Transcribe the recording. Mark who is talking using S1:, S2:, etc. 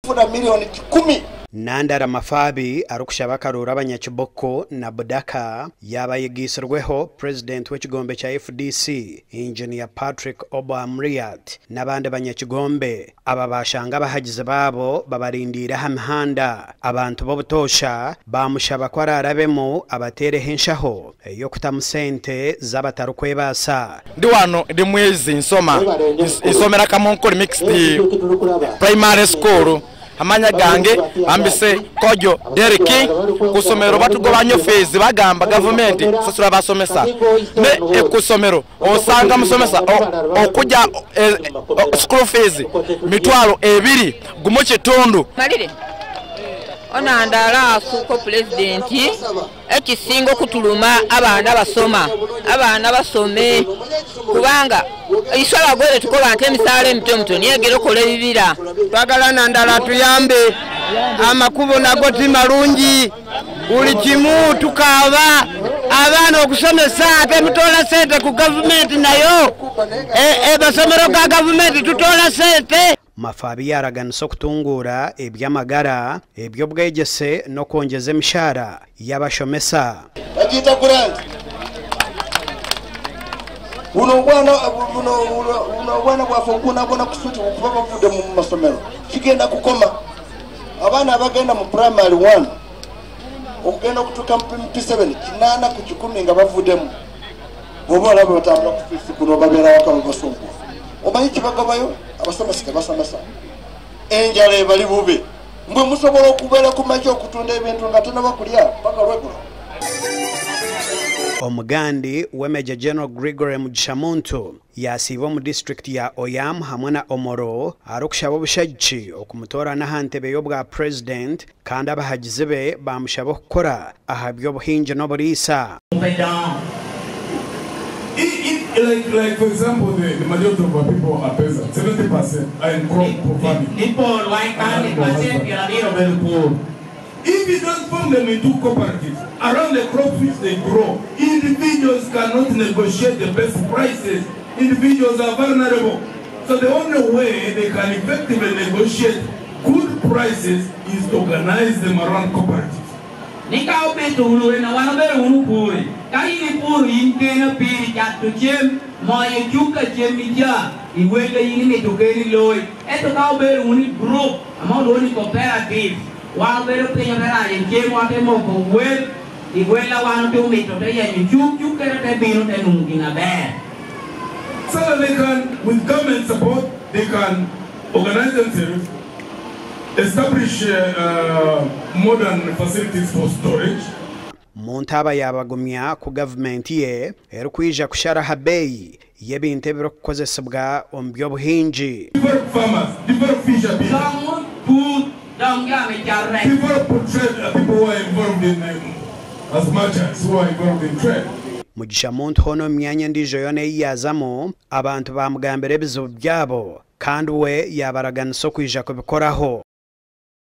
S1: Kufuna 100,000,000.
S2: Nandala Mafabi arikushaba akaruuru abanyakiboko na Budaka yaaba ayegaitsirweho Purezidenti w'ekigombe kya FDC, Engineer Patrick Obbo Amuriat n'abandi banyakigombe. Aba baashanga abahagizi baabo babarindiire aha mihanda. Abantu b'obutoosha baamushaba ku araarabemu abateereho enshaho ey'okutamu sente z'abatarikwebaasa.
S3: Ndi wano ndi mwizi nsoma, nsomera Kamonkoli Mixed Primary School. Amanya gange bambise Kojo Derrick. Ku somero batugoba nyo fiizi bagamba gavumenti sasula basomesa. Me ku somero osanga musomesa okuja school fees 20,000 gumu kitundu.
S4: Malire Onandala afuuka opulezidenti ekisinga okutuluma abaana basoma, abaana basome kubanga iswe abagwere tukoba nti emisaala emito mito niyo egira okola ebibira.
S5: Twagala Nandala atuyambe, amakubo nago ti malungi, buli kimu tukaaba abaana okusomesa ate mutola sente ku gavumenti nayo amasomero ga gavumenti tutola sente.
S2: Mafabi yaraganisa okutunguura eby'amagara, eby'obwegyese n'okwongyeza emishahara y'abashomesa.
S1: Bagiyita grant. Buno obwana bwaffe obubonabona ku street okuba bavudde mu masomero kigenda kukoma. Abaana abagenda mu primary 1 okugenda okutuuka mu P7 8 ku 10 nga bavuddemu. Bw'oba olaba batambula ku street kuno babeera waka babasumbuwa. Omanyi kibagobayo? Abasomesa tebasomesa. Enjala ebali bubi. Mbwe musobola okubeera ku makya okutunda ebintu nga tonnaba kulya paka lweggulo.
S2: Omugandi we Major General Gregory Mugisha Muntu yasiiba omu disitulikiti ya Oyam hamwe na Omoro arikushaba obushagiki okumutoorana aha ntebe y'obwa purezidenti kandi abahagizi be bamushaba okukora aha by'obuhingi n'oburiisa.
S6: Like for example, the majority of our people are peasants. 70% are in crop farming. If you don't form them into cooperatives around the crops which they grow, individuals cannot negotiate the best prices. Individuals are vulnerable. So the only way they can effectively negotiate good prices is to organize them around cooperatives.
S7: Nika obeto na wano bere unu puri. Ka ini puri in kena piri chatto chem moye chuka chem ija iwele ini mi tukeri loy. Eto ka obere uni group ama uni cooperative. Wano bere penya bere ayen chem wate moko wel iwela wano te umito te yenyu chuk chuk kere te bino te nungi na ber.
S6: So that they can, with government support, they can organize themselves, establish modern facilities for storage.
S2: Muntu aba yabagumya ku gavumenti ye erikwija kushara aha beeyi y'ebintu ebirikukozesebwa omu by'obuhingi.
S6: Develop farmers, develop fisher people. Develop trade, people who are involved in, as merchants who are involved in trade.
S2: Mugisha Muntu hono omu myanya endiijo yoona ei yaazamu, abantu bamugambira ebizibu byabo kandi we yabaraganisa okwija kubikoraho.